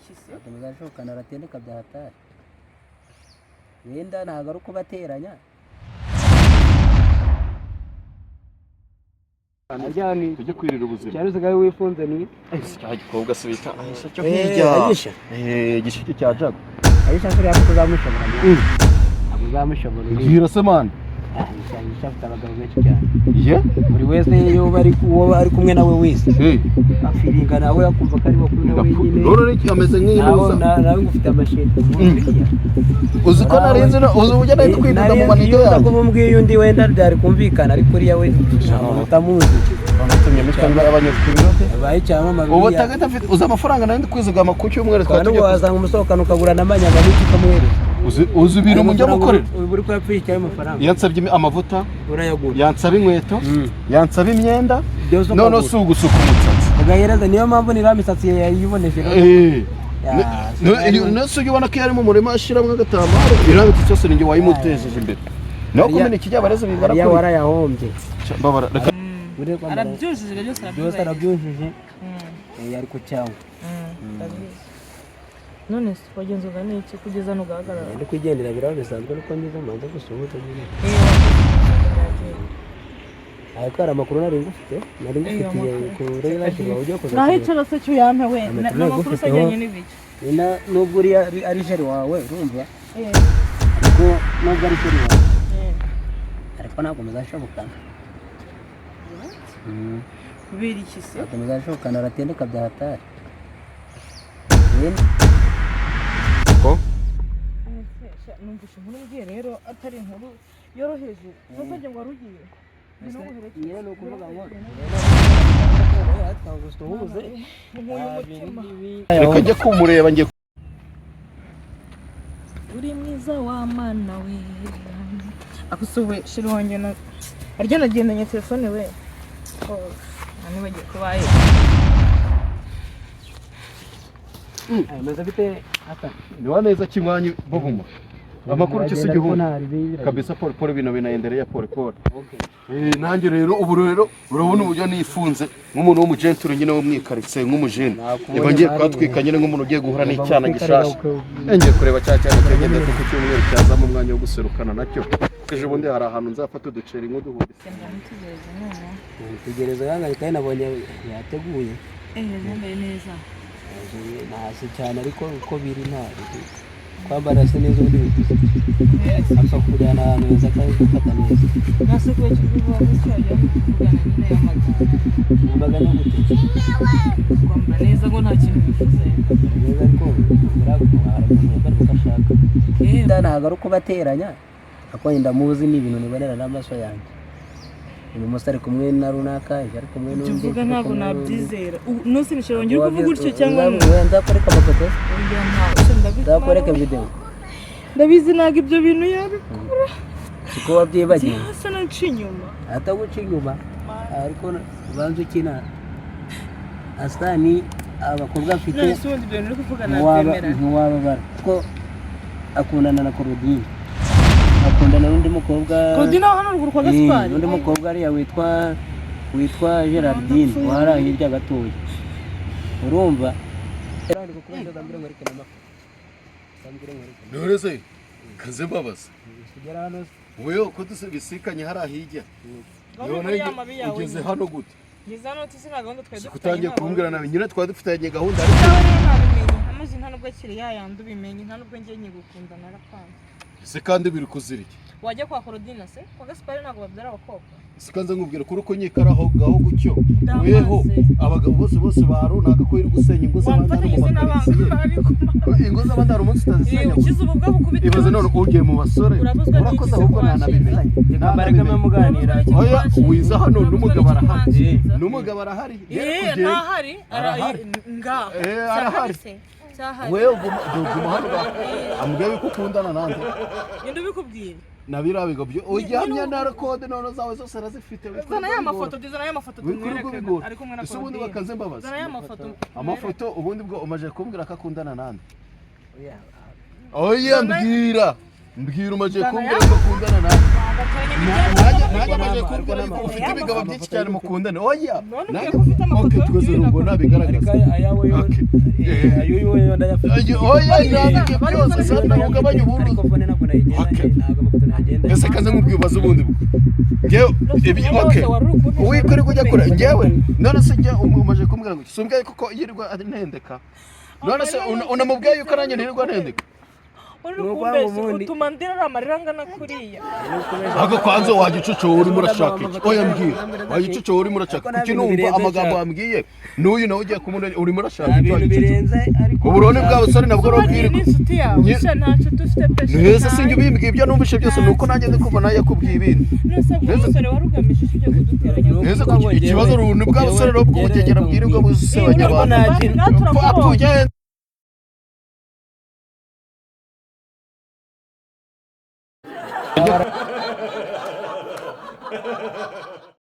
Iki se? Ntabwo muzashobokana, aratendeka bya hatari. Wenda ntabwo ari ukubateranya. Aryani. Tujye kwirira ubuzima. Cyane usigaye wifunze ni Cya gikobwa se bita Aisha cyo Eh, hirya? Aisha. Eh, igishiki cya Jago. Aisha kuriya ko uzamushobora, ntabwo uzamushobora uriya. Mbwira se, man. Aisha, Aisha afite abagabo benshi cyane. Ye. Buri wese iyo bari uwo ari kumwe nawe wese Eh. afiringa nawe, akumva ko ari we akunda wenyine. None iki ameze nawe nk'inuza. Nawe ngo ufite amasheti. Uzi ko narinzi uzi uburyo nari kwirinda mu manigo yanjye yanjye. Kuba umbwiye undi wenda byari kumvikana, ariko uriya we nta muntu utamuzi. Banatumye mitwe y'abanyatwe. Abaye icyamamare Ubu uriya. tagata afite, uzi amafaranga nari ndi kwizigama ku cyumweru Kwa twari nubwo tugiye wasanga umusohokana ukagura n'amanyama n'iki ukamuhereza. Uzi ibintu mujya mukorera. Ubu uri kuyapfirikira ayo mafaranga. Yansabye amavuta. Urayagura. Yansaba inkweto, yansaba imyenda. Byose none ukagura. si ugusuka umusatsi. Ugahereza, niyo mpamvu niriya misatsi yayiboneje. Eh. Ya, Nese ujya ubona ko iyo ari mu murima ashyiramo agatambaro, iriya mitsi yose ninjye wayimutejeje imbere naho kumena ikijabareze bingana Hariya kuri warayahombye. Mbabara reka. Uri kwambara- Arabyujuje ibyo byose. Byose arabyujuje. Eh, ari ku cyangwa. Ndabizi. None se wagenzurwa n'iki kugeza nugahagarara? Ndi kwigendera biraba bisanzwe, nuko ngeze manza gusuhuza nyine. Ariko hari amakuru nari ngufite, nari ngufitiye kuri rashyirwa ugiye kuza Naho kureba. icara se cyuyampe we. Amakuru N'amakuru se nagufiteho. ajyanye n'ibiki? Nubwo uriya ari chéri wawe, urumva, ariko nubwo ari chéri wawe, ariko ntabwo muzashobokana. Kubera iki se? Ntabwo muzashobokana, aratendeka bya hatari. Wenda Ko Numvise inkuru mbwiye rero atari inkuru yoroheje, ntuzajye ngo wari ugiye. Nyine ni ukuvuga ngo twagusuhuze. Nkuyu umutima. Reka njye kumureba, njye. Uri mwiza wa mana we. Akusuwe chéri wanjye na arya nagendanye telefone we. Oh, nibagiye kubaye. Ameze bite ata? Niwa neza kimwanyi bobuma amakuru cyose Biragenda. Igihumbi kabisa, pole pole, bino binaendelea pole pole. Okay. Eh, nanjye rero ubu rero urabona uburyo nifunze nk'umuntu w'umugenturo nyine wo mwikaritsiye, nk'umujene. Nakubonye. Niba ngiye Bari- kwatwika nyine nk'umuntu ugiye guhura n'icyana Ugomba gishasha. Eh, ngiye kureba cya cyana cyagenda kuko cyumweru cyazamo umwanya wo guserukana nacyo, kuko ejo bundi hari ahantu nzafata uduceri nk'uduhumbi. Ndamutegereje none. Tegereza yanganye kandi nabonye yateguye. Eh, yambaye neza. Ntasi cyane, ariko uko biri nta kwambara se neza ubundi bivuze apfa kujyana ahantu heza kandi gufata neza. Nase kuba kivuga gutyo ajya kuvugana nyine y'amagana. Namagana gute? Kwambara neza ngo nta kintu bivuze. Neza, ariko muri hari umuntu wambara uko ashaka. Eh. Ntabwo ari ukubateranya, ariko wenda muzi ni ibintu nibonera n'amaso yanjye. Uyu munsi ari kumwe na runaka, ejo ari kumwe Ibyo n'undi, uvuga ejo ari ntabwo kumwe n'undi. nabyizera. Nuse ni chéri wanjye uri kuvuga gutyo cyangwa ni Nzakwereka amafoto se? Oya, ntawe ndabizi. Nzakwereka video. Ndabizi, ntabwo ibyo bintu yabikora. Siko wabyibagiwe? Asa n'aca inyuma. Ataguca inyuma, ariko ubanza ukina asani abakobwa afite. None se ubundi ibyo bintu uri kuvuga Ntiwaba nabyemera? Ntiwababara kuko akundana na Claudine, akundana n'undi mukobwa. Claudine aho hano ruguru kwa Eh, Gaspari? n'undi mukobwa ariya witwa Gerardine wari hirya gatoya, urumva. None se kaze mbabaza. Kugera hano. Wewe ko dusibisikanye hariya hirya. Gahunda None muri ya mabi yawe ugeze nyine. hano gute? Ngeze hano tuzi nta gahunda twari dufitanye. Kutangiye Ntabwo kumbwira wari nabi nyine twari dufitanye gahunda, ariko Nawe rero nabimenye, amazi nta nubwo akiri yayandi, ubimenye, nta nubwo ngiye nyigukunda, narapanze. Ese kandi biri kuzira iki? Wajya kwa Claudine se? Kwa Gaspari ntabwo babyara abakobwa. Ese kanze nkubwira kuri uko nyikaraho gaho gutyo. Ndamaze. Weho abagabo bose ba runaka ko iri gusenya ingo z'abandi hano Wamfatanyije mu n'abanga makaritsiye. ariko Ingo z'abandi hari umunsi utazisenya. ukize ububwa bukubita. Ibaze none ugiye mu basore. Urabuzwa n'iki Urakoze se ahubwo ko ntanabimenya. Reka mbareke muganira. Oya, wiza hano n'umugabo arahari. arahari. N'umugabo arahari. Yari Eh, kugenda. ntahari. Arahari. Ngaho. Eh, arahari. Se cyahari? Wewe uguma hano ambwira yuko ukundana nande. Ninde ubikubwiye? Na biriya bigo byo ujyamye na kode none zawe zose arazifite. Zana ya mafoto, zana ya mafoto Wikurwa tumwereke. bigora. Ari kumwe na Ese ubundi Claudine. bakaze mbabaza. Zana ya mafoto. Amafoto ubundi bwo umaze kumbwira ko akundana nande? Oya. Oya, mbwira. Mbwira, umaze Zana kumbwira ko akundana nande? Nanjye amaze kubwira yuko ufite ibigabo byinshi cyane mukundana. Oya. None Nanjye ukwiye ko ufite amafoto Okay, twese y'ibintu ubwo nabigaragaza. Ariko ayawe yo Okay. ayo yo ndayafite. Oya, ntabwo byose sasa ugabanya ubundi. Ariko phone ntabwo nayigendanye. Okay. Ntabwo amafoto nagendanye. Ese kaze nkubwibaza ubundi bwo ngewe ibi, okay, wikuri kujya kure ngewe. None se njye umaze kumbwira ngo sumbwiye kuko yirirwa ntendeka? None se unamubwiye yuko nanjye nirirwa ntendeka? Uri Ni ukuvuga kumbeshya ubundi- utuma ndira amarira angana kuriya. Ahubwo kwanza wagicucu, wowe urimo urashaka iki? Oya, mbwira, wagicucu, wowe urimo urashaka Ariko nta kuki? bintu Numva birenze amagambo nshaka. wambwiye n'uyu nawe ugiye kumubona, urimo urashaka Nta iki? bintu Wagicucu, birenze ariko uburone bwa busore nabwo Uba urabwirwa. ni inshuti yawe. Sha, nta nshuti ufite pe. Neza, sinjye ubimbwiye. Ibyo numvise byose ni uko nanjye ndi kumva nawe yakubwiye ibindi. Nese ubwo umusore wari ugamije icyo ugiye kuduteranya? Neza, ikibazo ni bwa busore rero bw'ubugegera bwirirwa busebanya abantu. Nta kintu- Apfa, ugenda.